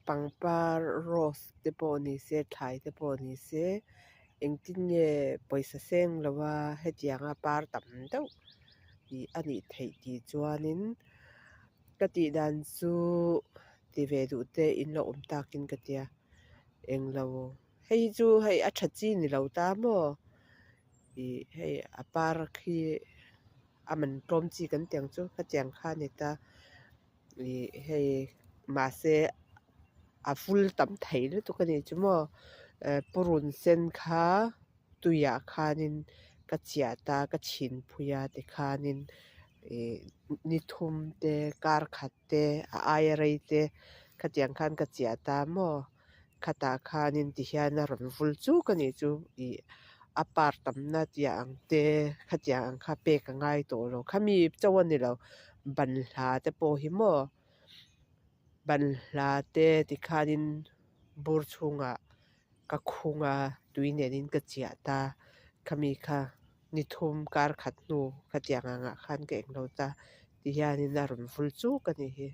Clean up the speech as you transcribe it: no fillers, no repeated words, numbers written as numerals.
Pangpar rose te pawh ni se thlai te pawh ni se engtin nge pawisa seng lova hetianga par tam deuh ih a nih theih tih chuanin ka tih dan chu ti ve duh te in lo awm takin ka tia englo hei hi chu hei a tha chi ni lo ta maw ih hei a par khi a man tlawm chi kan tih ang chu khatiang kha a ni ta ih hei mahse a vul tam thei lutuk a nih chu maw eh purun sen kha tuiah khanin ka chiah ta ka chhin phui a tikhanin ih ni thum te kar khat te a aia rei te khatiang khan ka chiah ta maw khatah khanin tihian a rawn vul chuk a nih chu ih a par tamna tih ang te khatiang ang kha pek a ngai tawh lo khami chauh a ni lo banhla te pawh hi maw banhla te tikhanin bur chhungah ka khung a tui nenin ka chiah ta khami kha ni thum kar khat hnu khatiang angah khan ka englo ta tihianin a rawn vul chuk a nih hi.